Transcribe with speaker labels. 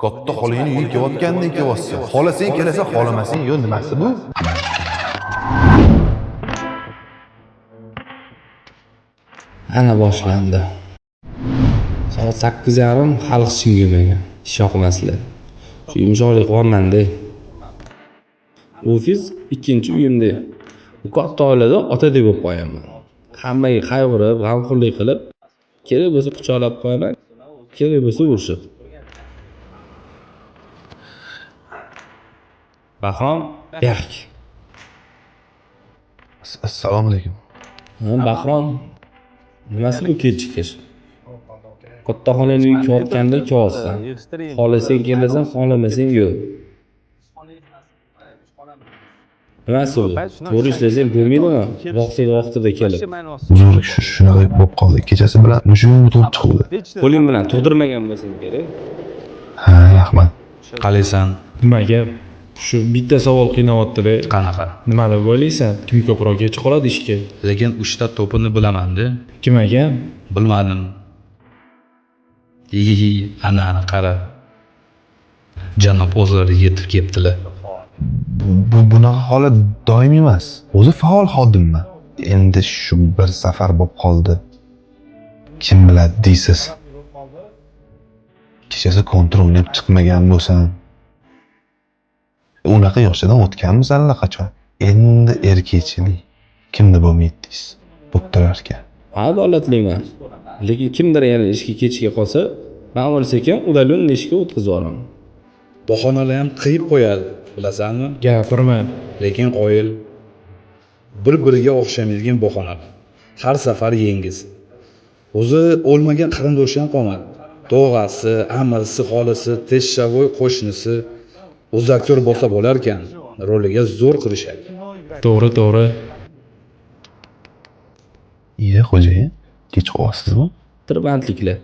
Speaker 1: Katta xolangni uyiga kelayotgandek kelyapsan. Xohlasang kelasan, xohlamasang yo'q, nimasi bu?
Speaker 2: Ana boshlandi. Soat 8:30, hali hech kim kelmagan. Ish yoqmaslar. Shu yumshoqlik qilyapman-da. Ofis ikkinchi uyimda. Bu katta oilada otadek bo'lib qolganman. Hammaga qayg'urib, g'amxo'rlik qilib, kerak bo'lsa quchoqlab qo'yaman, kerak bo'lsa urishib. Bahrom, berk.
Speaker 1: Assalomu alaykum.
Speaker 2: Ha, Bahrom, nimasi bu kechikish? Katta xonani uyiga kelayotganda kelyapsan. Xohlasang kelasan, xohlamasang yo'q. Nimasi bu? To'g'ri ishlasang bo'lmaydimi? Vaqtida vaqtida kelib.
Speaker 1: Uzr, shunaqa bo'lib qoldi. Kechasi bilan mushugim tug'ib chiqdi.
Speaker 2: Qo'ling bilan tug'dirmagan bo'lsang kerak.
Speaker 1: Ha, rahmat.
Speaker 3: Qalaysan?
Speaker 4: Nima gap? Shu bitta savol qiynayapti-da.
Speaker 3: Qanaqa?
Speaker 4: Nima deb o'ylaysan? Kim ko'proq kech qoladi ishga?
Speaker 3: Lekin uchta to'pini bilaman-da.
Speaker 4: Kim aka?
Speaker 3: Bilmadim. Yi, ana ana qara. Janob o'zlari yetib kelibdilar.
Speaker 1: Bu bunaqa holat doimiy emas. O'zi faol xodimman. Endi shu bir safar bo'lib qoldi. Kim biladi deysiz. Kechasi kontr o'ynab chiqmagan bo'lsam. Unaqa yoshdan o'tganmiz allaqachon. Endi erkakchilik kimda bo'lmaydi deysiz. Bo'lib turarkan.
Speaker 2: Adolatliman. Lekin kimdir yana ishga kechga qolsa, man o'lsa ekan ularni ishga o'tkazib yuboraman.
Speaker 3: Bahonalar ham qiyib qo'yadi, bilasanmi?
Speaker 4: Gapirma.
Speaker 3: Lekin qoyil. Bir-biriga o'xshamaydigan bahonalar. Har safar yengisi. O'zi o'lmagan qarindoshi ham qolmadi. Tog'asi, amisi, xolasi, teshavoy qo'shnisi. O'zi aktyor bo'lsa bo'larkan, roliga zo'r kirishadi.
Speaker 4: To'g'ri, to'g'ri.
Speaker 1: Iya, xo'jayin, kech qolyapsizmi?
Speaker 2: Tirbandliklar.